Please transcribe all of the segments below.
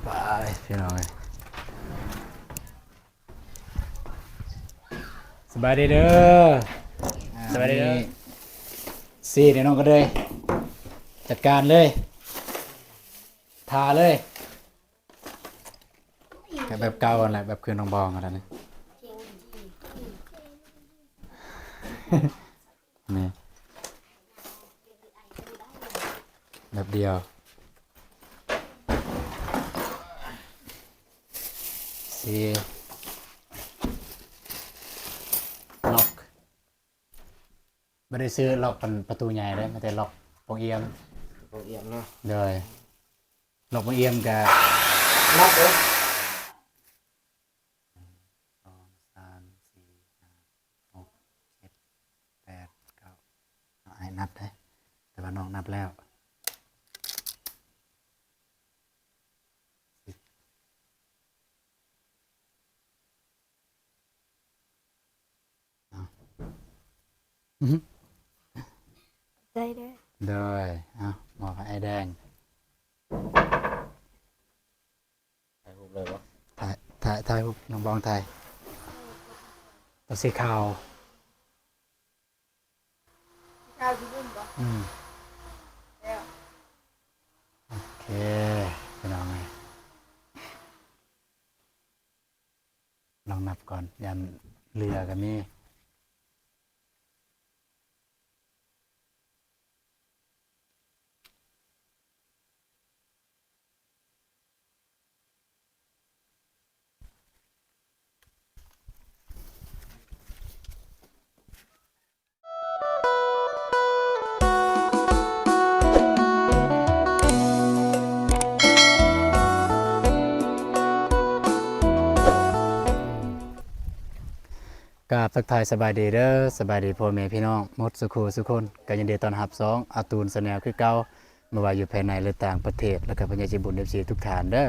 ໄປພີ່ນ້ອງເອີຍ ສະບາຍດີເດີ ອ່າ ສະບາຍດີເດີ ນີ້ ຊີ້ນີ້ນ້ອງກະເດີຍ ຈັດການເລີຍ ຖ້າເລີຍ ແບບເກົ່າຫັ້ນແຫຼະ ແບບຄືນ້ອງບອງຫັ້ນແຫຼະ ນີ້ ແບບດຽວ ສີ່ ລັອກ ບໍ່ໄດ້ຊື້ລັອກເປັນປະຕູໃຫຍ່ເດ້ ມີແຕ່ລັອກປ່ອງອຽມ ປ່ອງອຽມເນາະ ໂດຍ ລັອກປ່ອງອຽມກະ ນັບເດີ ສອງ ສາມ ສີ່ ຫ້າ ຫົກ ເຈັດ ແປດ ເກົ້າ ເອົາ ອ້າຍນັບເດ້ ແຕ່ວ່ານ້ອງນັບແລ້ວ ສິບ ເອົາ ໃຈເດີ ໂດຍ ເອົາ ມອບໃຫ້ອ້າຍແດງ ຖ່າຍຮູບເລີຍບໍ່? ຖ່າຍ ຖ່າຍ ຖ່າຍຮູບ ນ້ອງບອງຖ່າຍ ຕົວສີຂາວ ຂາວຢູ່ບຸ້ນບໍ່? ອືມ ແລ້ວ ໂອເຄ ພີ່ນ້ອງເອີຍ ລອງນັບກ່ອນ ຢ້ານເຫຼືອກະມີ. ກາບທັກທາຍສະບາຍດີເດີ ສະບາຍດີພໍ່ແມ່ພີ່ນ້ອງໝົດສູ່ຄູ່ສູ່ຄົນ ກະຍິນດີຕ້ອນຮັບຊ່ອງອາຕູນແຊນແນວຄືເກົ່າ ບໍ່ວ່າຢູ່ພາຍໃນ ຫຼື ຕ່າງປະເທດ ແລ້ວກະຜູ້ໃຫຍ່ໃຈບຸນ ເອັຟຊີ ທຸກທ່ານເດີ.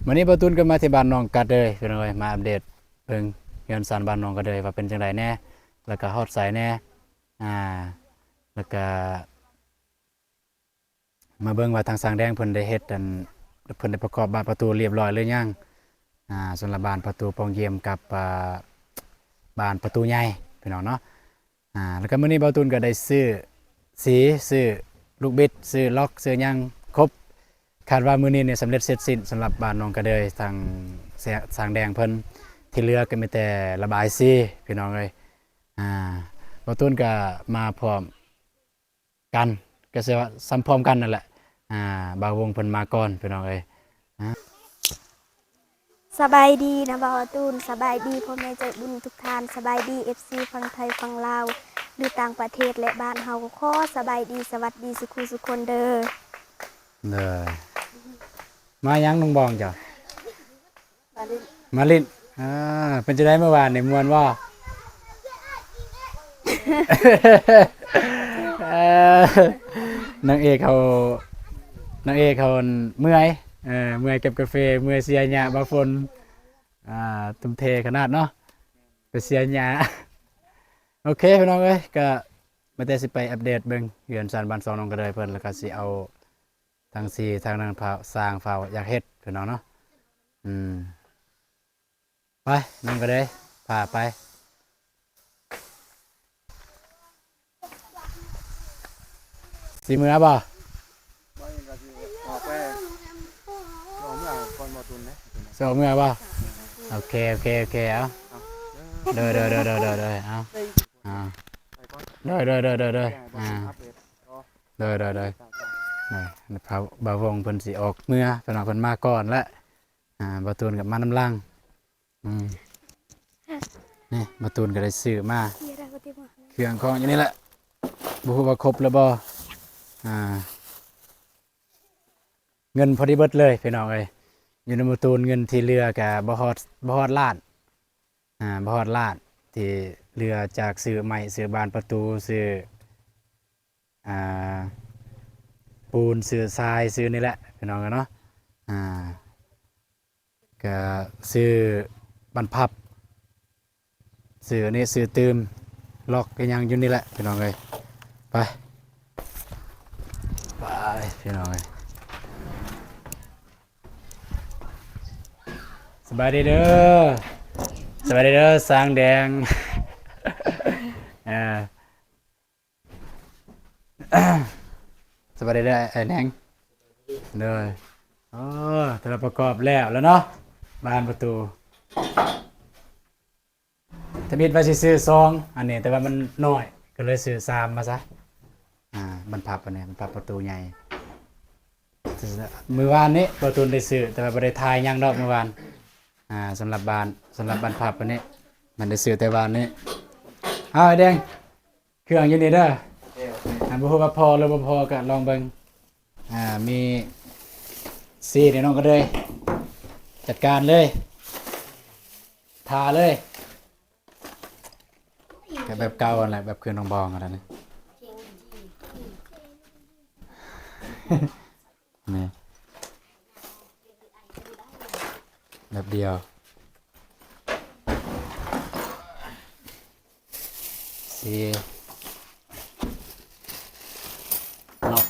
ມື້ນີ້ບ່າວຕູນກະມາທີ່ບ້ານໜອງກະເດີຍ ພີ່ນ້ອງເອີຍ ມາອັບເດດເບິ່ງເຮືອນຊານບ້ານໜອງກະເດີຍວ່າເປັນຈັ່ງໃດແດ່ ແລ້ວກະຮອດໃສແດ່ ອ່າ ແລ້ວກະ ມາເບິ່ງວ່າທາງຊ່າງແດງເພິ່ນໄດ້ເຮັດອັນ ເພິ່ນໄດ້ປະກອບບານປະຕູລຽບຮ້ອຍຫຼືຍັງ ອ່າ ສຳລັບບານປະຕູປ່ອງຢ້ຽມກັບ ອ່າ ບານປະຕູໃຫຍ່ພີ່ນ້ອງເນາະ ອ່າ ແລ້ວກະມື້ນີ້ບ່າວຕູນກະໄດ້ຊື້ສີ ຊື້ລູກບິດ ຊື້ລັອກ ຊື້ຫຍັງຄົບ ຄາດວ່າມື້ນີ້ນີ້ສຳເລັດເສັດສິ້ນສຳລັບບ້ານໜອງກະເດີຍ ທາງຊ່າງແດງເພິ່ນ ທີ່ເຫຼືອກະມີແຕ່ລະບາຍສີພີ່ນ້ອງເອີຍ ອ່າ ບ່າວຕູນກະມາພ້ອມ ກັນ ກະຊິວ່າສ່ຳພ້ອມກັນນັ້ນແຫຼະ ອ່າ ບ່າວວົງເພິ່ນມາກ່ອນພີ່ນ້ອງເອີຍ ອ່າ ສະບາຍດີນະບ່າວອາຕູນ ສະບາຍດີພໍ່ແມ່ໃຈບຸນທຸກທ່ານ ສະບາຍດີ ເອັຟຊີ ຝັ່ງໄທຝັ່ງລາວ ຫຼື ຕ່າງປະເທດ ແລະ ບ້ານເຮົາ ຂໍສະບາຍດີ ສະຫວັດດີສູ່ຄູ່ສູ່ຄົນເດີ ເດີ ມາຫຍັງນ້ອງບອງເຈົ້າ? ມາຫຼິ້ນ ມາຫຼິ້ນ ອ່າ ເປັນຈັ່ງໃດມື້ວານນີ້ ມ່ວນບໍ່? ເອີ ນາງເອກເຮົາ ນາງເອກເຮົາເມື່ອຍ ເອີ ເມື່ອຍເກັບກາເຟ ເມື່ອຍເສຍຫຍ້າບ່າວຝົນ ອ່າ ຕຸ້ມເທຂະໜາດເນາະ ໄປເສຍຫຍ້າ ໂອເຄພີ່ນ້ອງເອີຍ ກະມາແຕ່ຊິໄປອັບເດດເບິ່ງເຮືອນຊານບ້ານຊ່ອງນ້ອງກະເດີຍເພິ່ນ ແລ້ວກະຊິເອົາ ທັງສີ່ ທາງນັ້ນພາ ຊ່າງພາຢາກເຮັດພີ່ນ້ອງເນາະ ອືມ ໄປ ນ້ອງກະເດີຍ ພາໄປ ຊິເມືອບໍ່? ຊິອອກເມືອບໍ່? ໂອເຄ ໂອເຄ ໂອເຄ ເອົາ ໂດຍ ໂດຍ ເອົາ ໂດຍ ໂດຍ ໂດຍ ໂດຍ ເອົາ ໂດຍ ໂດຍ ໂດຍ ໂດຍ ອ່າ ໂດຍ ໂດຍ ໂດຍ ນີ້ ບ່າວ ບ່າວວົງເພິ່ນຊິອອກເມືອ ເພິ່ນວ່າເພິ່ນມາກ່ອນແລ້ວ ອ່າ ບ່າວຕູນກະມານຳຫຼັງ ອືມ ນີ້ ບ່າວຕູນກະໄດ້ຊື້ມາ ເຄື່ອງຂອງຢູ່ນີ້ແຫຼະ ບໍ່ຮູ້ວ່າຄົບແລ້ວບໍ່ ອ່າ ເງິນພໍດີເບິດເລີຍພີ່ນ້ອງເອີຍ ຢູ່ນຳບ່າວຕູນ ເງິນທີ່ເຫຼືອກະບໍ່ຮອດ ບໍ່ຮອດລ້ານ ອ່າ ບໍ່ຮອດລ້ານ ທີ່ເຫຼືອຈາກຊື້ໄມ້ ຊື້ບານປະຕູ ຊື້ ອ່າ ປູນ ຊື້ຊາຍ ຊື້ນີ້ແຫຼະພີ່ນ້ອງເອີຍເນາະ ອ່າ ກະຊື້ບານພັບ ຊື້ອັນນີ້ ຊື້ຕື່ມ ລັອກ ອີ່ຫຍັງຢູ່ນີ້ແຫຼະພີ່ນ້ອງເອີຍ ໄປ ໄປພີ່ນ້ອງເອີຍ. ສະບາຍດີເດີ ສະບາຍດີເດີ ສາງແດງ ເອີ ສະບາຍດີເດີ ອ້າຍແດງ ໂດຍ ໂອ້ ແຕ່ລະປະກອບແລ້ວແລ້ວເນາະ ບານປະຕູ ທຳອິດວ່າຊິຊື້ສອງອັນນີ້ ແຕ່ວ່າມັນນ້ອຍ ກໍເລີຍຊື້ສາມມາຊະ ອ່າ ບັນພັບອັນນີ້ ບັນພັບປະຕູໃຫຍ່ ມື້ວານນີ້ບໍ່ຕຸນໄດ້ຊື້ ແຕ່ວ່າບໍ່ໄດ້ຖ່າຍຫຍັງດອກມື້ວານ ອ່າ ສຳລັບບ້ານ ສຳລັບບັນພັບອັນນີ້ ມັນໄດ້ຊື້ແຕ່ວານນີ້ ເອົາ ອ້າຍແດງ ເຄື່ອງຢູ່ນີ້ເດີ ໂອເຄ ໂອເຄ ອ່າ ບໍ່ຮູ້ວ່າພໍຫຼືບໍ່ພໍກໍລອງເບິ່ງ ອ່າ ມີຊີນີ້ ນ້ອງກະເດີຍ ຈັດການເລີຍ ຖ້າເລີຍ ກໍແບບເກົ່າຫັ້ນແຫຼະ ແບບຄືນ້ອງບອງຫັ້ນນະ ນີ້ ແບບດຽວ ສີ່ ລັອກ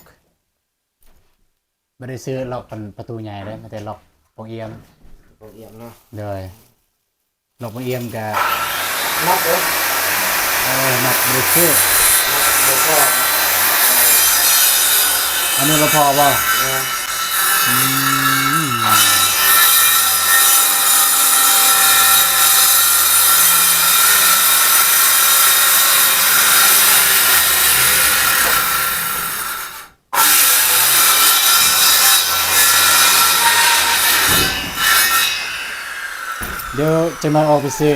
ບໍ່ໄດ້ຊື້ລັອກອັນປະຕູໃຫຍ່ເດ້ ມີແຕ່ລັອກປ່ອງອຽມ ປ່ອງອຽມເນາະ ໂດຍ ລັອກປ່ອງອຽມກະ ນັບເດີ ເອີ ນັບບໍ່ໄດ້ຊື້ ນັບບໍ່ພໍ ອັນນີ້ບໍ່ພໍບໍ່? ແມ່ນ ອືມ ດຽວຈັກໜ່ອຍອອກໄປຊື້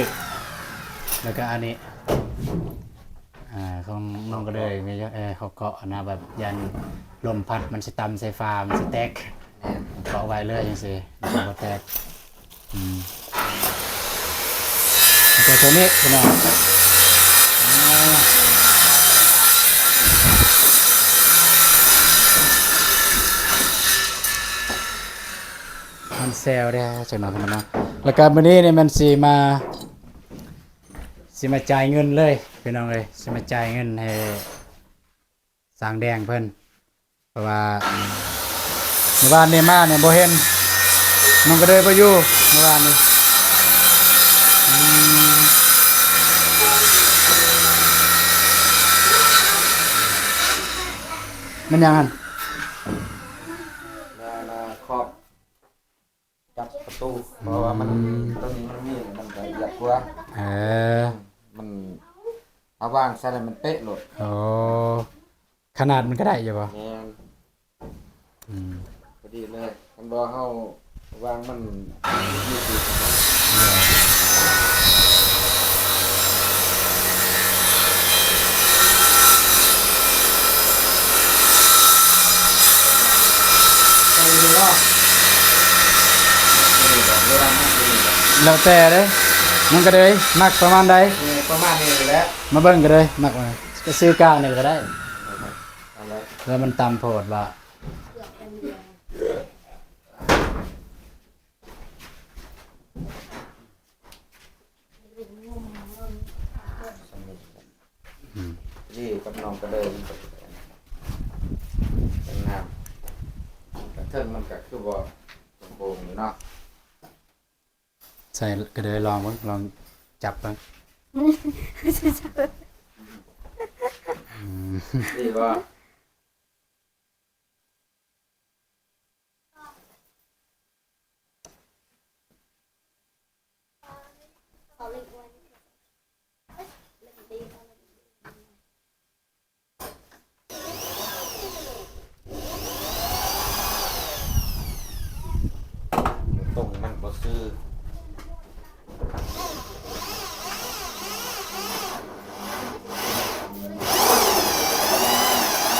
ແລ້ວກະອັນນີ້ ອ່າ ຂອງນ້ອງກະເດີຍ ມີຢູ່ ເອີ ເຂົາເກາະນະ ແບບຢ້ານລົມພັດມັນຊິຕຳໃສ່ຝາ ມັນຊິແຕກ ແມ່ນ ເກາະໄວ້ເລີຍຈັ່ງຊີ້ ມັນຊິບໍ່ແຕກ ອືມ ແຕ່ຕົວນີ້ພີ່ນ້ອງ ມັນແຊວເດ້ ຈັກໜ່ອຍພີ່ນ້ອງເນາະ ແລ້ວກະມື້ນີ້ນີ້ແມ່ນຊິມາ ຊິມາຈ່າຍເງິນເລີຍພີ່ນ້ອງເອີຍ ຊິມາຈ່າຍເງິນໃຫ້ ສາງແດງເພິ່ນ ເພາະວ່າມື້ວານນີ້ມານີ້ບໍ່ເຫັນ ນ້ອງກະເດີຍບໍ່ຢູ່ມື້ວານນີ້ ອືມ ແມ່ນຫຍັງຫັ້ນ? ແມ່ນ ອ່າ ຂອບ ຈັບປະຕູ ເພາະວ່າມັນ ອືມ ຕົວນີ້ມັນມີ ມັນກະລຽບກວ່າ ເອີ ມັນ ເຮົາວາງໃສ່ແລ້ວມັນເປະໂລດ ໂອ້ ຂະໜາດມັນກະໄດ້ຢູ່ບໍ່? ແມ່ນ ອືມ ພໍດີເລີຍ ຄັນບໍ່ເຮົາວາງມັນ ແລ້ວແຕ່ເດ້ ມັນກະເລີຍມັກປະມານໃດ ເອີ ປະມານນີ້ແຫຼະ ມາເບິ່ງກະເລີຍ ມັກວ່າ ກະຊື້ກ້າວນີ້ກະໄດ້ ເອີ ເອີ ແລ້ວມັນຕ່ຳໂພດວ່າ ອືມ ນີ້ກັບນ້ອງກະເລີຍ ມັນກະງາມ ກະເທິງມັນກະຄືບໍ່ໂປ່ງຢູ່ເນາະ ໃສ່ກະເລີຍລອງເບິ່ງ ລອງຈັບເບິ່ງ ອືມ ດີບໍ່? ຕົງມັນບໍ່ຊື່. ເ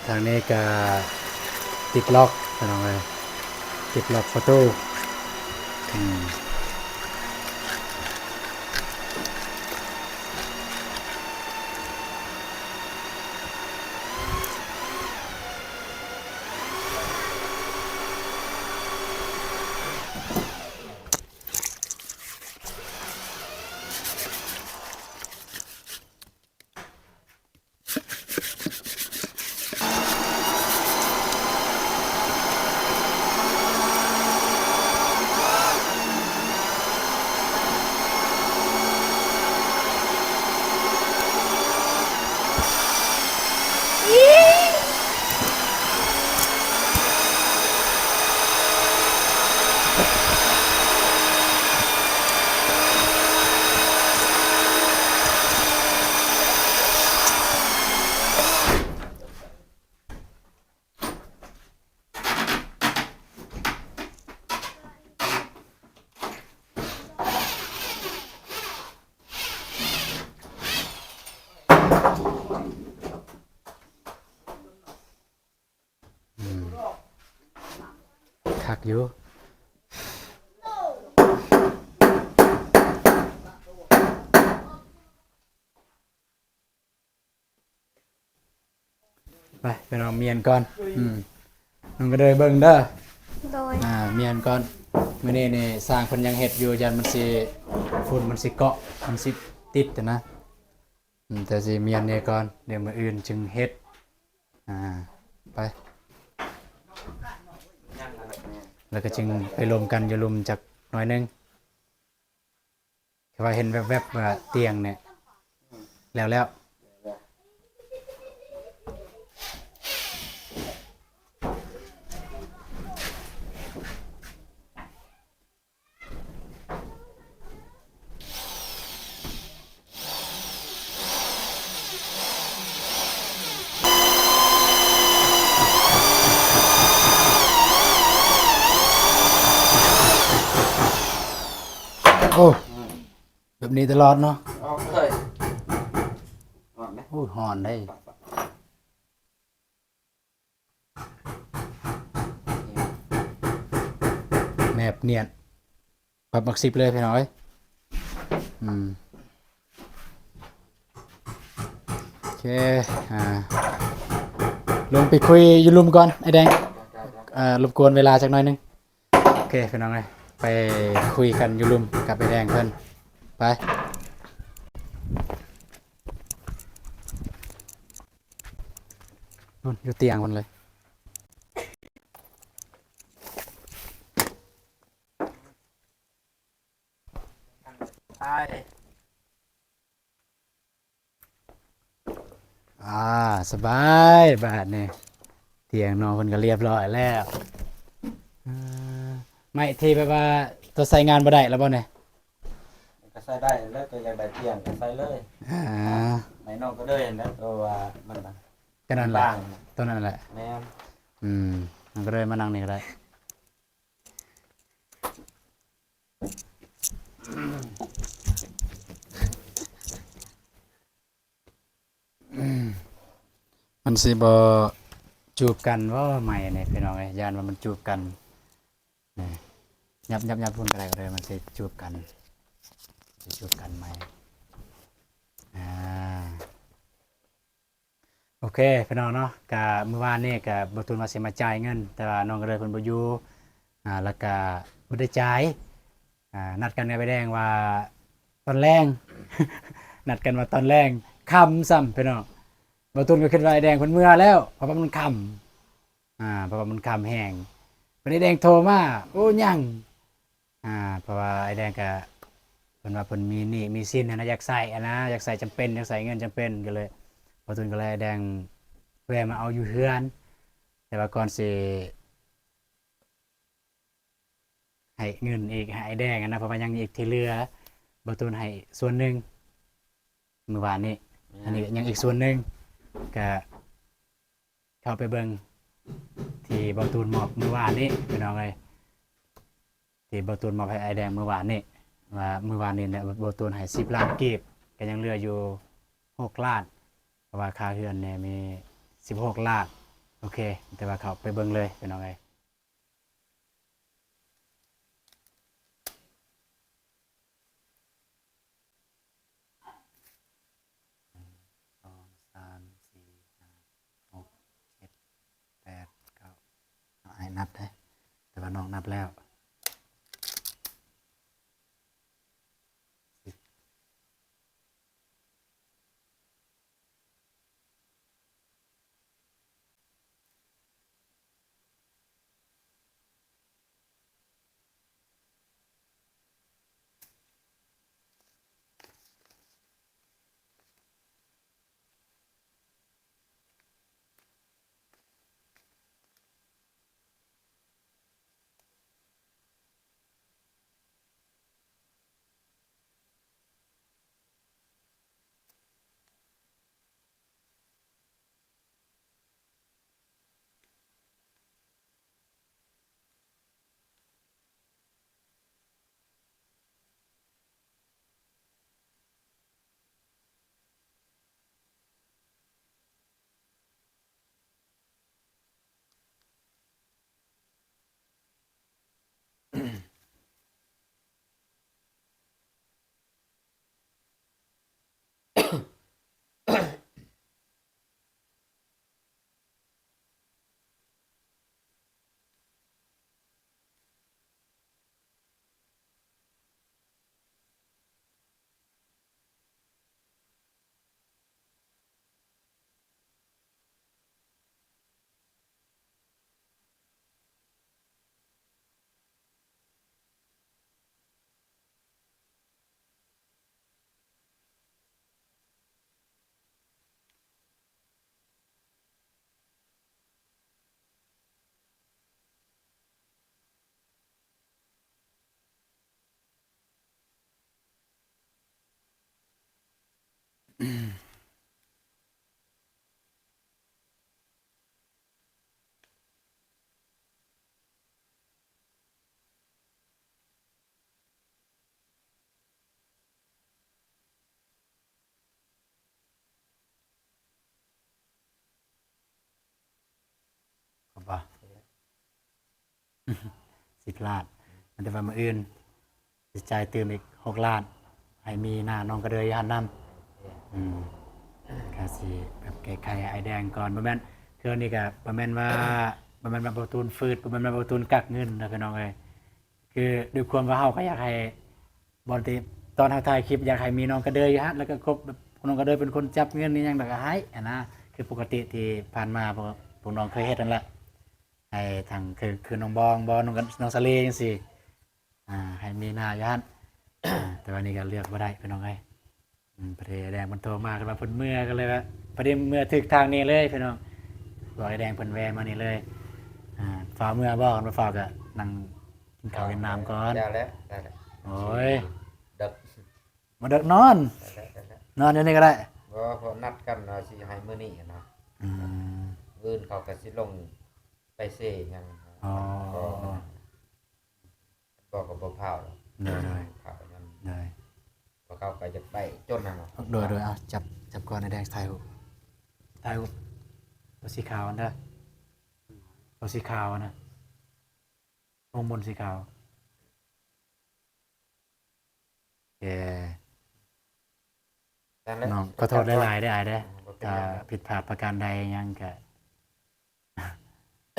ທາງນີ້ກະຕິດລັອກພີ່ນ້ອງເອີຍ ຕິດລັອກປະຕູ. ອືມ. ອືມ ຄັກຢູ່. ໄປ ໄປລອງມ້ຽນກ່ອນ. ອືມ ນ້ອງກະເດີຍເບິ່ງເດີ. ໂດຍ. ອ່າ ມ້ຽນກ່ອນ. ມື້ນີ້ນີ້ຊ່າງເພິ່ນຍັງເຮັດຢູ່ ຢ້ານມັນຊິ ຝຸ່ນມັນຊິເກາະ ມັນຊິຕິດຫັ້ນນະ. ອືມ ແຕ່ຊິມ້ຽນນີ້ກ່ອນ ດຽວມື້ອື່ນຈຶ່ງເຮັດ. ອ່າ ໄປ ແລ້ວກະຈຶ່ງໄປລົມກັນຢູ່ລຸ່ມຈັກໜ້ອຍໜຶ່ງ. ແຕ່ວ່າເຫັນແວບໆວ່າຕຽງນີ້ ອືມ ແລ້ວແລ້ວ. ໂອ້ ອືມ ແບບນີ້ຕະຫຼອດເນາະ. ອອກເລີຍ ຮ້ອນນະ. ໂອ້ຍ ຮ້ອນເດ້. ແນບນຽນ ປັບໝາກສິບເລີຍພີ່ນ້ອງເອີຍ. ອືມ ໂອເຄ ອ່າ ລົງໄປຄຸຍຢູ່ລຸ່ມກ່ອນ ອ້າຍແດງ. ອ່າ ລົບກວນເວລາຈັກໜ້ອຍໜຶ່ງ. ໂອເຄ ພີ່ນ້ອງເອີຍ ໄປຄຸຍກັນຢູ່ລຸ່ມກັບອ້າຍແດງເພິ່ນ. ໄປ ພຸ້ນ ຢູ່ຕຽງພຸ້ນເລີຍ. ໄປ ອ່າ ສະບາຍບາດນີ້. ຕຽງນ້ອງເພິ່ນກະລຽບຮ້ອຍແລ້ວ. ອ່າ ໄມ້ທີ່ແບບວ່າໂຕໃຊ້ງານບໍ່ໄດ້ແລ້ວບໍ່ນີ້? ກະໃຊ້ໄດ້ແລ້ວ ໂຕຢາກໄດ້ຕຽງກະໃສ່ເລີຍ. ອ່າ ໄມ້ນ້ອງກະເດີຍຫັ້ນແຫຼະ ໂຕວ່າມັນ ກະນັ້ນແຫຼະ ບາງ ໂຕນັ້ນແຫຼະ. ແມ່ນ. ອືມ ນ້ອງກະເດີຍມານັ່ງນີ້ກະໄດ້. ມັນຊິບໍ່ຈູບກັນບໍ່ໄມ້ນີ້ພີ່ນ້ອງເອີຍ? ຢ້ານວ່າມັນຈູບກັນ. ນີ້ ຫຍັບ ຫຍັບ ຫຍັບພຸ້ນກະໄດ້ ກະໄດ້ ມັນຊິຈູບກັນ ຊິຈູບກັນໄມ້. ອ່າ ໂອເຄ ພີ່ນ້ອງເນາະ ກະມື້ວານນີ້ກະບໍ່ຕູນວ່າຊິມາຈ່າຍເງິນ ແຕ່ວ່ານ້ອງກະເດີຍເພິ່ນບໍ່ຢູ່ ອ່າ ແລ້ວກະບໍ່ໄດ້ຈ່າຍ. ອ່າ ນັດກັນກັບອ້າຍແດງວ່າຕອນແລງ ນັດກັນວ່າຕອນແລງ ຄ່ຳຊ້ຳພີ່ນ້ອງ. ບ່າວຕຸນກໍຄິດວ່າອ້າຍແດງເພິ່ນເມືອແລ້ວ ເພາະວ່າມັນຄ່ຳ ອ່າ ເພາະວ່າມັນຄ່ຳແຮງ ບັດອ້າຍແດງໂທມາ ໂອ້ ຍັງ ອ່າ ເພາະວ່າອ້າຍແດງກະ ເພິ່ນວ່າເພິ່ນມີໜີ້ມີສິນຫັ້ນນະ ຢາກໃຊ້ຫັ້ນນະ ຢາກໃຊ້ຈຳເປັນ ຢາກໃຊ້ເງິນຈຳເປັນ ກໍເລີຍ ບ່າວຕຸນກໍເລີຍ ອ້າຍແດງແວ່ມາເອົາຢູ່ເຮືອນ ແຕ່ວ່າກ່ອນຊິ ໃຫ້ເງິນອີກ ໃຫ້ອ້າຍແດງຫັ້ນນະ ເພາະວ່າຍັງອີກທີ່ເຫຼືອ ບ່າວຕຸນໃຫ້ສ່ວນໜຶ່ງມື້ວານນີ້ ແມ່ນ ອັນນີ້ຍັງອີກສ່ວນໜຶ່ງ ກະເຂົ້າໄປເບິ່ງທີ່ບ່າວຕຸນມອບມື້ວານນີ້ ພີ່ນ້ອງເອີຍ ທີ່ບ່າວຕຸນມອບໃຫ້ອ້າຍແດງມື້ວານນີ້ ວ່າມື້ວານນີ້ນະ ບ່າວຕຸນໃຫ້ສິບລ້ານກີບ ກະຍັງເຫຼືອຢູ່ຫົກລ້ານ ເພາະວ່າຄ່າເຮືອນນີ້ມີສິບຫົກລ້ານ ໂອເຄ ແຕ່ວ່າເຂົ້າໄປເບິ່ງເລີຍພີ່ນ້ອງເອີຍ. ໜຶ່ງ ສອງ ສາມ ສີ່ ຫ້າ ຫົກ ເຈັດ ແປດ ເກົ້າ ເອົາ ອ້າຍນັບເດີ້ ແຕ່ວ່ານ້ອງນັບແລ້ວ ສິບ. ເຂົາບໍ່ ສິບລ້ານ ມັນແຕ່ວ່າມື້ອື່ນຊິຈ່າຍຕື່ມອີກຫົກລ້ານ ໃຫ້ມີໜ້ານ້ອງກະເດີຍຢູ່ຫັ້ນນຳ. ອືມ ກະຊິແບບແກ້ໄຂໃຫ້ອ້າຍແດງກ່ອນ ບໍ່ແມ່ນ ຄືອັນນີ້ກະບໍ່ແມ່ນວ່າ ບໍ່ແມ່ນວ່າບໍ່ຕູນຟືດ ບໍ່ແມ່ນວ່າບໍ່ຕູນກັກເງິນນະພີ່ນ້ອງເອີຍ. ຄືດ້ວຍຄວາມວ່າເຮົາກໍຢາກໃຫ້ ບ່ອນທີ່ຕອນເຮົາຖ່າຍຄລິບ ຢາກໃຫ້ມີນ້ອງກະເດີຍຢູ່ຫັ້ນ ແລ້ວກໍຄົບແບບນ້ອງກະເດີຍເປັນຄົນຈັບເງິນອີ່ຫຍັງ ແລ້ວກໍໃຫ້ຫັ້ນນະ. ຄືປົກກະຕິທີ່ຜ່ານມາ ພວກ ພວກນ້ອງເຄີຍເຮັດຫັ້ນແຫຼະ ໃຫ້ທາງ ຄື ຄືນ້ອງບອງບໍ ນ້ອງ ນ້ອງສາລີຈັ່ງຊີ້ ອ່າ ໃຫ້ມີໜ້າຢູ່ຫັ້ນ ແຕ່ວ່ານີ້ກໍເລືອກບໍ່ໄດ້ພີ່ນ້ອງເອີຍ. ອືມ ພໍດີອ້າຍແດງເພິ່ນໂທມາ ເພິ່ນວ່າເພິ່ນເມື່ອ ກໍເລີຍວ່າ ພໍດີເມື່ອຖືກທາງນີ້ເລີຍພີ່ນ້ອງ ບອກອ້າຍແດງເພິ່ນແວ່ມານີ້ເລີຍ. ອ່າ ຟ້າວເມື່ອບໍ່ ຄັນບໍ່ຟ້າວກໍນັ່ງກິນເຂົ້າກິນນ້ຳກ່ອນ. ໄດ້ແລ້ວ ໄດ້ແລ້ວ ໂອ້ຍ ເດິກ ມາເດິກນອນ ໄດ້ແລ້ວ ໄດ້ແລ້ວ ນອນຢູ່ນີ້ກໍໄດ້. ບໍ່ ເພາະນັດກັນວ່າຊິໃຫ້ມື້ນີ້ນະ. ອືມ ມື້ອື່ນເຂົາກໍຊິລົງໄປເຊຫຍັງ. ອໍ ກໍ ບໍ່ກໍບໍ່ພາວດອກ. ໂດຍ ໂດຍ ພາວນຳ ໂດຍ ວ່າເຂົາກໍຢາກໄດ້ຈົນນະເນາະ. ໂດຍ ໂດຍ ເອົາ ຈັບ ຈັບກ່ອນ ອ້າຍແດງຖ່າຍຮູບ ຖ່າຍຮູບ ໂຕສີຂາວຫັ້ນເດີ ໂຕສີຂາວຫັ້ນນະ ວົງບົນສີຂາວ. ເອີ ນັ້ນແຫຼະ ນ້ອງຂໍໂທດຫຼາຍໆເດີອ້າຍເດີ ບໍ່ເປັນຫຍັງ ຖ້າຜິດພາດປະການໃດຫຍັງກະ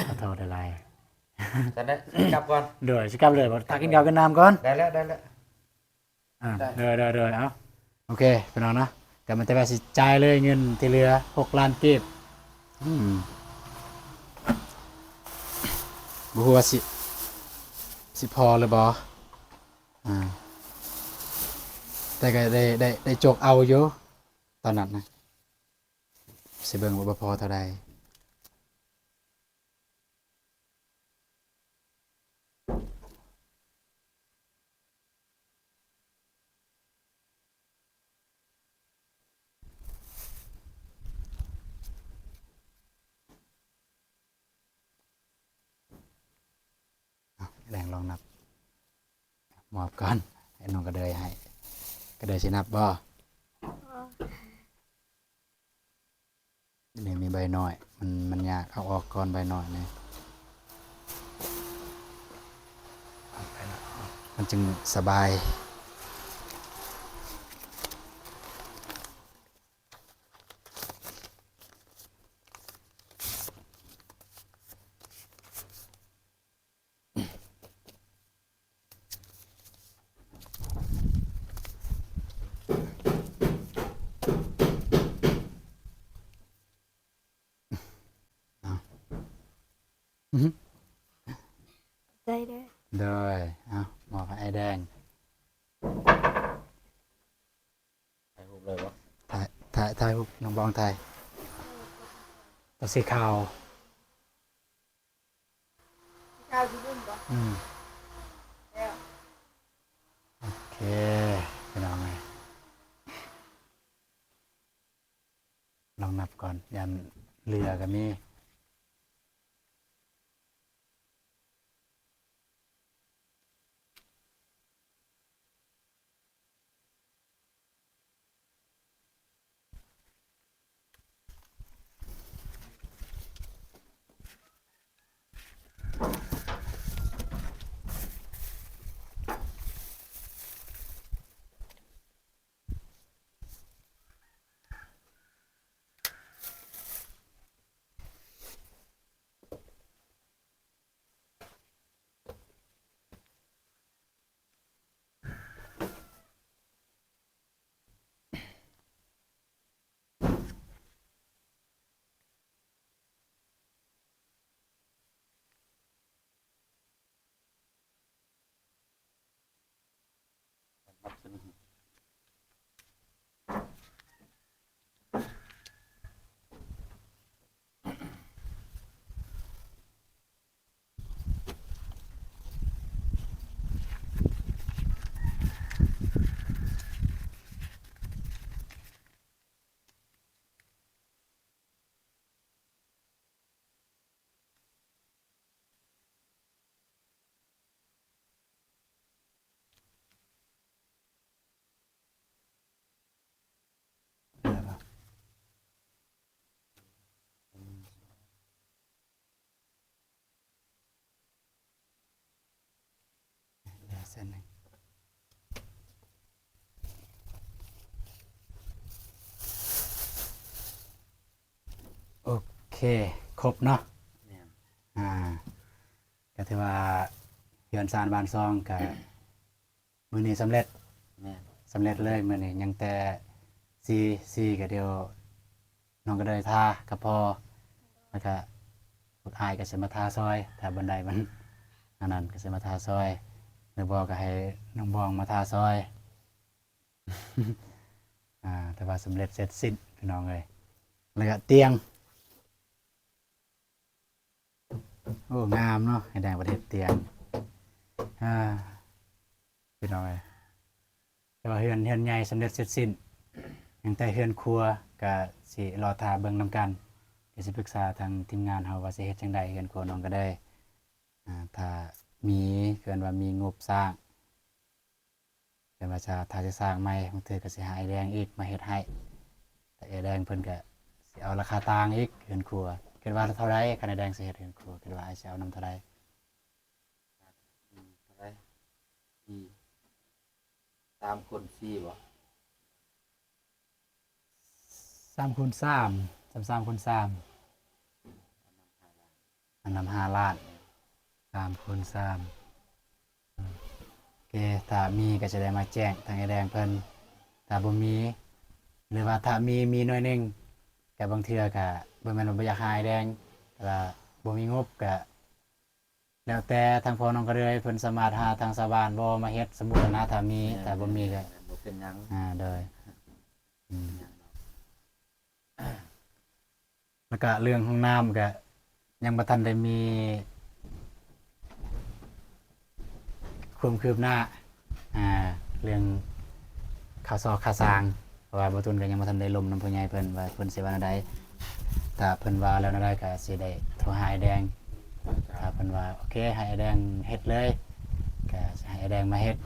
ຂໍໂທດຫຼາຍໆ. ຊັ້ນແຫຼະ ຊິກັບກ່ອນ. ໂດຍ ຊິກັບເລີຍບໍ່? ຖ້າກິນເຂົ້າກິນນ້ຳກ່ອນ. ໄດ້ແລ້ວ ໄດ້ແລ້ວ. ອ່າ ໄດ້ ໂດຍ ໂດຍ ໂດຍ ເອົາ ໂອເຄພີ່ນ້ອງເນາະ ກໍມັນແຕ່ວ່າຊິຈ່າຍເລີຍເງິນທີ່ເຫຼືອຫົກລ້ານກີບ. ອືມ ບໍ່ຮູ້ວ່າຊິ ຊິພໍຫຼືບໍ່. ອ່າ ແຕ່ກໍໄດ້ ໄດ້ ໄດ້ໂຈກເອົາຢູ່ຕອນນັ້ນນະ ຊິເບິ່ງວ່າບໍ່ພໍເທົ່າໃດ. ອ້າຍແດງລອງນັບ ມອບກ່ອນ ໃຫ້ນ້ອງກະເດີຍໃຫ້ ກະເດີຍຊິນັບບໍ່? ອໍ. ນີ້ມີໃບນ້ອຍ ມັນ ມັນຍາກ ເອົາອອກກ່ອນໃບນ້ອຍນີ້ ມັນຈຶ່ງສະບາຍ. ເອົາ ອືຮຶ ໃຈເດີ ໂດຍ ເອົາ ມອບໃຫ້ອ້າຍແດງ. ຖ່າຍຮູບເລີຍບໍ່? ຖ່າຍ ຖ່າຍ ຖ່າຍຮູບ ນ້ອງບອງຖ່າຍ ຕົວສີຂາວ ຂາວທີ່ບຸ້ມບໍ່? ອືມ ແລ້ວ ໂອເຄ ພີ່ນ້ອງເອີຍ ລອງນັບກ່ອນ ຢ້ານເຫຼືອກໍມີ. ເຫຼືອເສັ້ນໜຶ່ງ ໂອເຄ ຄົບເນາະ. ແມ່ນ ອ່າ ກໍຖືວ່າເຮືອນຊານບ້ານຊ່ອງກໍ ມື້ນີ້ສຳເລັດ ແມ່ນ ສຳເລັດເລີຍມື້ນີ້ ຍັງແຕ່ສີ ສີກໍດຽວນ້ອງກໍໄດ້ທາກັບພໍ່ ແລ້ວກະພວກອ້າຍກໍຊິມາທາຊ່ອຍ ຖ້າບ່ອນໃດມັນອັນນັ້ນກໍຊິມາທາຊ່ອຍ ຫຼືບໍ່ກໍໃຫ້ນ້ອງບອງມາທາຊ່ອຍ ອ່າ ແຕ່ວ່າສຳເລັດເສັດສິ້ນພີ່ນ້ອງເອີຍ ແລ້ວກະຕຽງ ໂອ້ ງາມເນາະ ອ້າຍແດງເພິ່ນເຮັດຕຽງ ອ່າ ພີ່ນ້ອງເອີຍ ແຕ່ວ່າເຮືອນ ເຮືອນໃຫຍ່ສຳເລັດເສັດສິ້ນ ຍັງແຕ່ເຮືອນຄົວກະຊິລໍຖ້າເບິ່ງນຳກັນ ດຽວຊິປຶກສາທາງທີມງານເຮົາວ່າຊິເຮັດຈັ່ງໃດ ເຮືອນຄົວນ້ອງກໍໄດ້ ອ່າ ຖ້າມີ ເອີ້ນວ່າມີງົບສ້າງ ແຕ່ວ່າຈະ ຖ້າຈະສ້າງໃໝ່ ບາງເທື່ອກໍຊິຫາອ້າຍແດງອີກມາເຮັດໃຫ້ ແຕ່ອ້າຍແດງເພິ່ນກໍຊິເອົາລາຄາຕ່າງອີກ ເຮືອນຄົວ ຄິດວ່າເທົ່າໃດ ຄັນອ້າຍແດງຊິເຮັດເຮືອນຄົວ ຄິດວ່າອ້າຍຊິເອົານຳເທົ່າໃດ? ອືມ ເທົ່າໃດ? ສີ່ ສາມຄູນສີ່ບໍ່? ສາມຄູນສາມ ສາມ ສາມຄູນສາມ ອັນນຳຫ້າລ້ານ ສາມຄູນສາມ ໂອເຄ ຖ້າມີກໍຈະໄດ້ມາແຈ້ງທາງອ້າຍແດງເພິ່ນ ຖ້າບໍ່ມີ ຫຼືວ່າຖ້າມີ ມີໜ້ອຍໜຶ່ງ ກໍບາງເທື່ອກໍບໍ່ແມ່ນວ່າບໍ່ຢາກໃຫ້ອ້າຍແດງ ແຕ່ວ່າບໍ່ມີງົບກໍ ແລ້ວແຕ່ທາງພໍ່ນ້ອງກະເດືອຍເພິ່ນສາມາດຫາທາງຊາວບ້ານບໍ່ມາເຮັດ ສົມມຸດນະ ຖ້າມີ ແມ່ນ ຖ້າບໍ່ມີກໍ ແມ່ນ ບໍ່ເປັນຫຍັງ ອ່າ ໂດຍ ອືມ ແລ້ວກະເລື່ອງຫ້ອງນ້ຳກະຍັງບໍ່ທັນໄດ້ມີຄວາມຄືບໜ້າ ອ່າ ເລື່ອງຄ່າຊອກຄ່າສ້າງ ເພາະວ່າບໍ່ຕຸນກໍຍັງບໍ່ທັນໄດ້ລົມນຳຜູ້ໃຫຍ່ເພິ່ນວ່າເພິ່ນຊິວ່າແນວໃດ ຖ້າເພິ່ນວ່າແລ້ວແນວໃດກໍຊິໄດ້ໂທຫາອ້າຍແດງ ຖ້າເພິ່ນວ່າໂອເຄ ໃຫ້ອ້າຍແດງເຮັດເລີຍ ກໍໃຫ້ອ້າຍແດງມາເຮັດ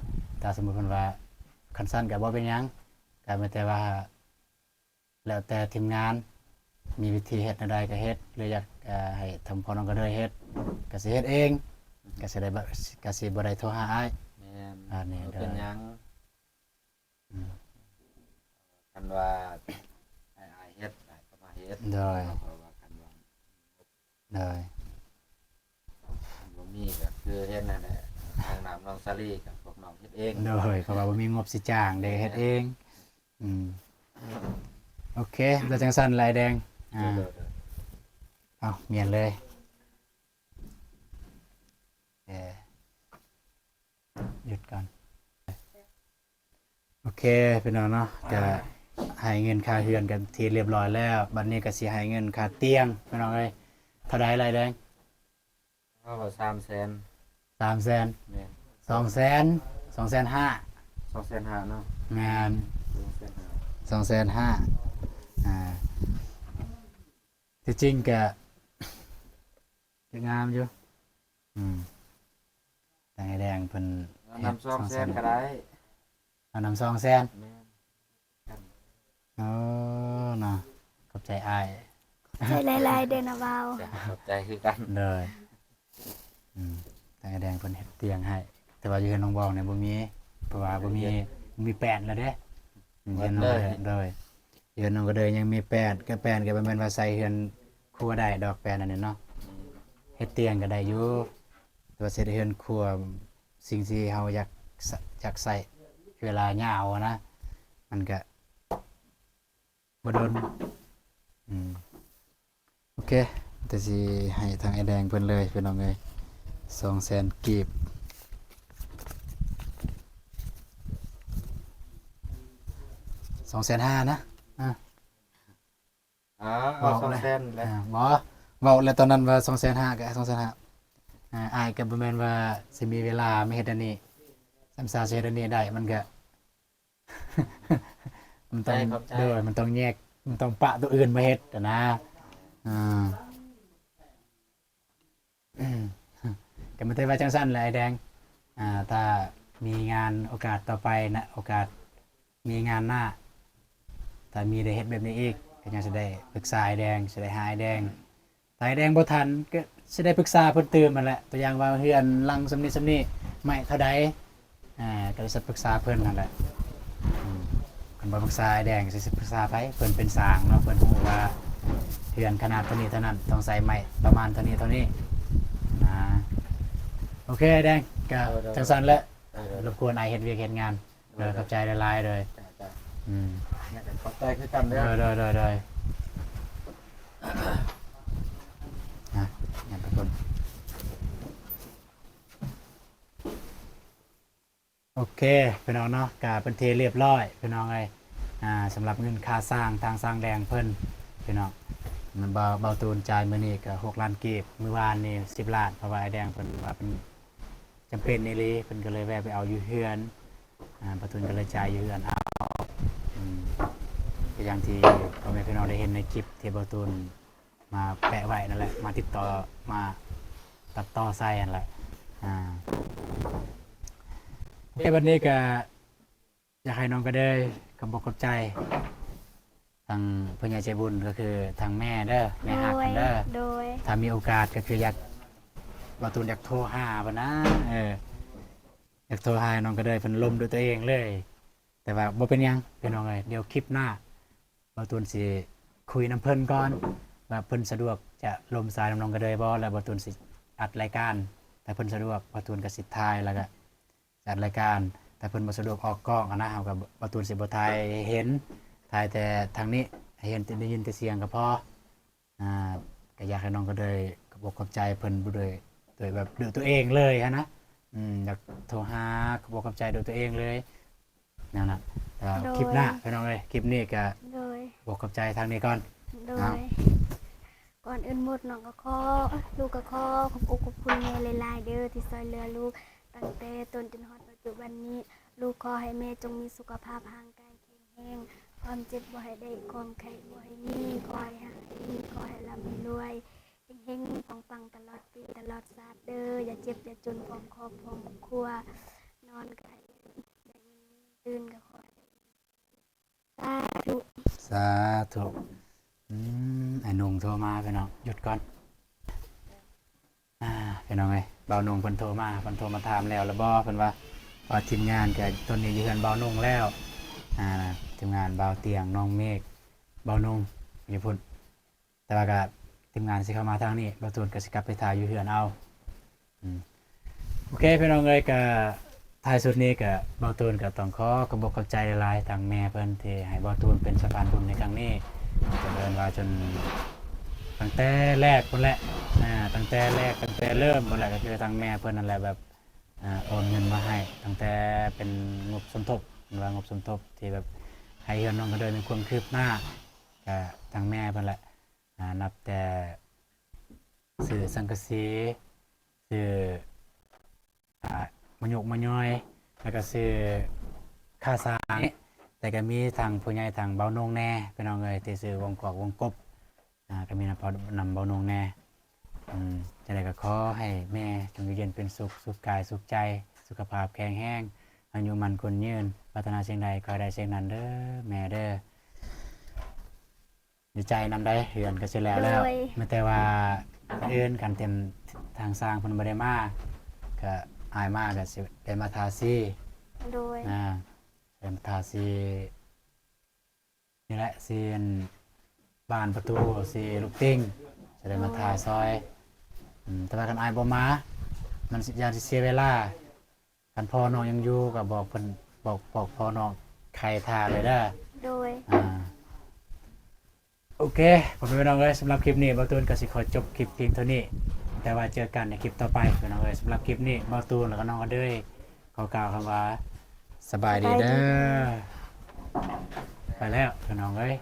ຖ້າສົມມຸດເພິ່ນວ່າຄັນຊັ້ນກໍບໍ່ເປັນຫຍັງ ກໍມີແຕ່ວ່າ ແລ້ວແຕ່ທີມງານ ມີວິທີເຮັດແນວໃດກໍເຮັດ ຫຼືຢາກ ເອີ ໃຫ້ທາງພໍ່ນ້ອງກະເດີຍເຮັດ ກໍຊິເຮັດເອງ ກໍຊິໄດ້ ກໍຊິບໍ່ໄດ້ໂທຫາອ້າຍ. ແມ່ນ ອັນນີ້ ບໍ່ເປັນຫຍັງ. ອືມ ຄັນວ່າໃຫ້ອ້າຍເຮັດ ອ້າຍກໍມາເຮັດ. ໂດຍ ເພາະວ່າຄັນວ່າ ໂດຍ ບໍ່ມີກໍຄືເຮັດນັ້ນແຫຼະ ຫ້ອງນ້ຳນ້ອງສາລີກໍພວກນ້ອງເຮັດເອງ. ໂດຍ ເພາະວ່າບໍ່ມີງົບຊິຈ້າງເດ້ ເຮັດເອງ. ອືມ ໂອເຄ ແລ້ວຈັ່ງຊັ້ນລະອ້າຍແດງ. ອ່າ ໂດຍໆ ເອົາ ມ້ຽນເລີຍ. ເອີ ຢຸດກ່ອນ. ໂອເຄ ພີ່ນ້ອງເນາະ ກະໃຫ້ເງິນຄ່າເຮືອນກັນທີ່ຮຽບຮ້ອຍແລ້ວ ບັດນີ້ກະຊິໃຫ້ເງິນຄ່າຕຽງ ພີ່ນ້ອງເອີຍ. ເທົ່າໃດລະອ້າຍແດງ? ເອົາ ສາມແສນ. ສາມແສນ. ແມ່ນ. ສອງແສນ. ສອງແສນຫ້າ. ສອງແສນຫ້າເນາະ. ແມ່ນ. ສອງແສນຫ້າ. ສອງແສນຫ້າ. ອ່າ ທີ່ຈິງກະ ກໍງາມຢູ່. ອືມ ທາງອ້າຍແດງເພິ່ນເອົານຳສອງແສນກໍໄດ້. ເອົານຳສອງແສນ. ແມ່ນ. ໂອ້ ເນາະ ຂອບໃຈອ້າຍ. ຂອບໃຈຫຼາຍໆເດີນະບ່າວ. ຂອບໃຈຄືກັນ. ໂດຍ. ອືມ ທາງອ້າຍແດງເພິ່ນເຮັດຕຽງໃຫ້ ແຕ່ວ່າຢູ່ເຮືອນນ້ອງບອງນີ້ບໍ່ມີ ເພາະວ່າບໍ່ມີ ບໍ່ມີແປ້ນແລ້ວເດ້. ອືມ ເຮືອນນ້ອງກະເດີຍ ໂດຍ ເຮືອນນ້ອງກະເດີຍຍັງມີແປ້ນ ກໍແປ້ນກໍບໍ່ແມ່ນວ່າໃສ່ເຮືອນຄົວໄດ້ດອກ ແປ້ນອັນນີ້ເນາະ. ອືມ ເຮັດຕຽງກໍໄດ້ຢູ່ ແຕ່ວ່າຊິເຮັດເຮືອນຄົວ ສິ່ງທີ່ເຮົາຢາກ ຢາກໃຊ້ເວລາຍາວນະ ມັນກະບໍ່ດົນ. ອືມ ໂອເຄ ແຕ່ຊິໃຫ້ທາງອ້າຍແດງເພິ່ນເລີຍ ພີ່ນ້ອງເອີຍ ສອງແສນກີບ ສອງແສນຫ້ານະ. ອ່າ ອ່າ ເວົ້າ ເອົາສອງແສນແຫຼະ. ອ່າ ບໍ່ ເວົ້າແລ້ວຕອນນັ້ນວ່າສອງແສນຫ້າ ກໍສອງແສນຫ້າ. ອ່າ ອ້າຍກໍບໍ່ແມ່ນວ່າຊິມີເວລາມາເຮັດອັນນີ້ ສຳຊາຊິເຮັດອັນນີ້ໄດ້ ມັນກໍ ມັນຕ້ອງ ຂອບໃຈ ຂອບໃຈ. ໂດຍ ມັນຕ້ອງແຍກ ມັນຕ້ອງປະຕົວອື່ນມາເຮັດນະ. ອ່າ ກໍມີແຕ່ວ່າຈັ່ງຊັ້ນແຫຼະອ້າຍແດງ. ອ່າ ຖ້າມີງານໂອກາດຕໍ່ໄປນະ ໂອກາດມີງານໜ້າ ຖ້າມີໄດ້ເຮັດແບບນີ້ອີກ ກໍຍັງຊິໄດ້ປຶກສາອ້າຍແດງ ຊິໄດ້ຫາອ້າຍແດງ. ຖ້າອ້າຍແດງບໍ່ທັນ ກໍຊິໄດ້ປຶກສາເພິ່ນຕື່ມຫັ້ນແຫຼະ ຕົວຢ່າງວ່າເຮືອນຫຼັງສ່ຳນີ້ສ່ຳນີ້ ໄມ້ເທົ່າໃດ ອ່າ ກໍຊິປຶກສາເພິ່ນຫັ້ນແຫຼະ. ອືມ ຄັນບໍ່ປຶກສາອ້າຍແດງ ຊິປຶກສາໃຜ? ເພິ່ນເປັນຊ່າງເນາະ ເພິ່ນຮູ້ວ່າເຮືອນຂະໜາດເທົ່ານີ້ເທົ່ານັ້ນ ຕ້ອງໃຊ້ໄມ້ປະມານເທົ່ານີ້ເທົ່ານີ້ນະ. ໂອເຄ ອ້າຍແດງ ກໍ ໂດຍໆ ຈັ່ງຊັ້ນແຫຼະ. ໂດຍໆ ລົບກວນອ້າຍເຮັດວຽກເຮັດງານ. ໂດຍ ໂດຍ ຂອບໃຈຫຼາຍໆ ໂດຍ. ຈ້າ ຈ້າ. ອືມ ຂອບໃຈຄືກັນເດີ. ໂດຍໆ ໂດຍໆ ໂດຍ. ອ່ະ ຫຍັງໄປພຸ້ນ. ໂອເຄ ພີ່ນ້ອງເນາະ ກະເປັນທີ່ຮຽບຮ້ອຍ ພີ່ນ້ອງເອີຍ. ອ່າ ສຳລັບເງິນຄ່າສ້າງ ທາງຊ່າງແດງເພິ່ນ ພີ່ນ້ອງ ບ່າວ ບ່າວຕູນຈ່າຍມື້ນີ້ກະຫົກລ້ານກີບ ມື້ວານນີ້ສິບລ້ານ ເພາະວ່າອ້າຍແດງເພິ່ນວ່າເພິ່ນ ຈຳເປັນອີ່ຫຼີ ເພິ່ນກໍເລີຍແວ່ໄປເອົາຢູ່ເຮືອນ. ອ່າ ບ່າວຕູນກໍເລີຍຈ່າຍຢູ່ເຮືອນເອົາ. ອືມ ກໍຢ່າງທີ່ພໍ່ແມ່ພີ່ນ້ອງໄດ້ເຫັນໃນຄລິບທີ່ບ່າວຕູນມາແປະໄວ້ນັ້ນແຫຼະ ມາຕິດຕໍ່ ມາຕັດຕໍ່ໃສ່ຫັ້ນແຫຼະ. ອ່າ ໂອເຄ ບັດນີ້ກໍ ຢາກໃຫ້ນ້ອງກະເດີຍຂອບອົກຂອບໃຈທາງຜູ້ໃຫຍ່ໃຈບຸນ ກໍຄືທາງແມ່ເດີ ແມ່ຮັກເດີ. ໂດຍ ໂດຍ. ຖ້າມີໂອກາດກໍຄືຢາກ ບ່າວຕູນຢາກໂທຫາເພິ່ນນະ ເອີ ຢາກໂທຫານ້ອງກະເດີຍ ເພິ່ນລົມດ້ວຍຕົວເອງເລີຍ. ແຕ່ວ່າບໍ່ເປັນຫຍັງພີ່ນ້ອງເອີຍ ດຽວຄລິບໜ້າ ບ່າວຕູນຊິຄຸຍນຳເພິ່ນກ່ອນ ວ່າເພິ່ນສະດວກຈະລົມສາຍນຳນ້ອງກະເດີຍບໍ່ ແລ້ວບ່າວຕູນຊິອັດລາຍການ. ຖ້າເພິ່ນສະດວກ ບ່າວຕູນກໍຊິຖ່າຍ ແລ້ວກໍ ຈັດລາຍການ. ຖ້າເພິ່ນບໍ່ສະດວກອອກກ້ອງຫັ້ນນະ ເຮົາກໍ ບ່າວຕູນຊິບໍ່ຖ່າຍໃຫ້ເຫັນ ຖ່າຍແຕ່ທາງນີ້ ໃຫ້ເຫັນ ໄດ້ຍິນແຕ່ສຽງກໍພໍ. ອ່າ ກໍຢາກໃຫ້ນ້ອງກະເດີຍຂອບອົກຂອບໃຈເພິ່ນດ້ວຍ ໂດຍແບບດ້ວຍຕົວເອງເລີຍຫັ້ນນະ. ອືມ ຢາກໂທຫາຂອບອົກຂອບໃຈດ້ວຍຕົວເອງເລີຍ ແນວນັ້ນ. ແລ້ວ ໂດຍ ຄລິບໜ້າພີ່ນ້ອງເອີຍ ຄລິບນີ້ກໍ ໂດຍ ຂອບອົກຂອບໃຈທາງນີ້ກ່ອນ. ໂດຍ ເນາະ. ກ່ອນອື່ນໝົດ ນ້ອງກໍຂໍ ລູກກໍຂໍຂອບອົກຂອບຄຸນແມ່ຫຼາຍໆເດີ ທີ່ຊ່ວຍເຫຼືອລູກຕັ້ງແຕ່ຕົ້ນຈົນຮອດປັດຈຸບັນນີ້. ລູກຂໍໃຫ້ແມ່ຈົ່ງມີສຸຂະພາບຮ່າງກາຍແຂງແຮງ, ຄວາມເຈັບບໍ່ໃຫ້ໄດ້, ຄວາມໄຂ້ບໍ່ໃຫ້ມີ, ຂໍໃຫ້ຫາຍດີ, ຂໍໃຫ້ລ່ຳໃຫ້ລວຍ, ເຮັງໆ ປັງໆ ຕະຫຼອດປີຕະຫຼອດຊາດເດີ. ຢ່າເຈັບຢ່າຈົນ ພ້ອມຄອບພ້ອມຄົວ, ນອນກໍໃຫ້ໄດ້ເງິນ ຕື່ນກໍຂໍໃຫ້ໄດ້ ສາທຸ ສາທຸ. ອືມ ໄອ ອ້າຍໜຸ່ງໂທມາ ພີ່ນ້ອງ ຢຸດກ່ອນ. ອ່າ ພີ່ນ້ອງເອີຍ ບ່າວໜຸ່ງເພິ່ນໂທມາ ເພິ່ນໂທມາຖາມແລ້ວລະບໍ່ ເພິ່ນວ່າ ວ່າທີມງານກະຕອນນີ້ຢູ່ເຮືອນບ່າວໜຸ່ງແລ້ວ. ອ່າ ທີມງານບ່າວຕຽງ ນ້ອງເມກ ບ່າວໜຸ່ງຢູ່ພຸ້ນ ແຕ່ວ່າກະທີມງານຊິເຂົ້າມາທາງນີ້ ບ່າວຕູນກະຊິກັບໄປຖ້າຢູ່ເຮືອນເອົາ. ອືມ ໂອເຄ ພີ່ນ້ອງເອີຍ ກະທ້າຍສຸດນີ້ກະບ່າວຕູນກະຕ້ອງຂໍຂອບອົກຂອບໃຈຫຼາຍໆ ທາງແມ່ເພິ່ນທີ່ໃຫ້ບ່າວຕູນເປັນສະພານບຸນໃນຄັ້ງນີ້ ກະເອີ້ນວ່າຈົນຕັ້ງແຕ່ແລກພຸ້ນແຫຼະ ອ່າ ຕັ້ງແຕ່ແລກ ຕັ້ງແຕ່ເລີ່ມພຸ້ນແຫຼະ ກະຄືທາງແມ່ເພິ່ນນັ້ນແຫຼະ ແບບ ອ່າ ໂອນເງິນມາໃຫ້ ຕັ້ງແຕ່ເປັນງົບສົມທົບ ເປັນວ່າງົບສົມທົບທີ່ແບບໃຫ້ເຮືອນນ້ອງກະເດີຍມີຄວາມຄືບໜ້າ ກະທາງແມ່ເພິ່ນແຫຼະ ອ່າ ນັບແຕ່ຊື້ສັງກະສີ ຊື້ ອ່າ ມາຍົກມາຍ້ອຍ ແລ້ວກະຊື້ຄ່າສ້າງ ແຕ່ກະມີທາງຜູ້ໃຫຍ່ທາງບ່າວນົງແດ່ ພີ່ນ້ອງເອີຍ ທີ່ຊື້ວົງກອກວົງກົບ ອ່າ ກະມີນຳ ນຳບ່າວນົງແດ່. ອືມ ຈັ່ງໃດກະຂໍໃຫ້ແມ່ຈົ່ງຢູ່ເຢັນເປັນສຸກ ສຸກກາຍສຸກໃຈ ສຸຂະພາບແຂງແຮງ ອາຍຸໝັ້ນຂວັນຍືນ ປາດຖະໜາສິ່ງໃດຂໍໃຫ້ໄດ້ສິ່ງນັ້ນເດີແມ່ເດີ. ດີໃຈນຳໃດ໋ ເຮືອນກະຊິແລ້ວແລ້ວ ໂດຍ ແມ່ນແຕ່ວ່າມື້ອື່ນຄັນເຕັມ ທາງຊ່າງເພິ່ນບໍ່ໄດ້ມາ ກະອ້າຍມາກະຊິໄດ້ມາທາສີ ໂດຍ ອ່າ ໄດ້ມາທາສີນີ້ແຫຼະ ສີອັນບານປະຕູ ສີລູກຕິ່ງ ຊິໄດ້ມາ ໂດຍ ທາຊ່ອຍ. ອືມ ແຕ່ວ່າຄັນອ້າຍບໍ່ມາ ມັນຊິ ຢ້ານຊິເສຍເວລາ. ຄັນພໍ່ນ້ອງຍັງຢູ່ກະບອກເພິ່ນ ບອກ ບອກພໍ່ນ້ອງໄຂຖ້າເລີຍເດີ ໂດຍ ອ່າ ໂອເຄ ພໍ່ແມ່ພີ່ນ້ອງເອີຍ ສຳລັບຄລິບນີ້ບ່າວຕູນກະຊິຂໍຈົບຄລິບພຽງເທົ່ານີ້ ແຕ່ວ່າເຈີກັນໃນຄລິບຕໍ່ໄປພີ່ນ້ອງເອີຍ. ສຳລັບຄລິບນີ້ບ່າວຕູນ ແລ້ວກະນ້ອງອາເດີຍ ຂໍກ່າວຄຳວ່າ ສະບາຍດີເດີ ສະບາຍດີເດີ ໄປແລ້ວພີ່ນ້ອງເອີຍ.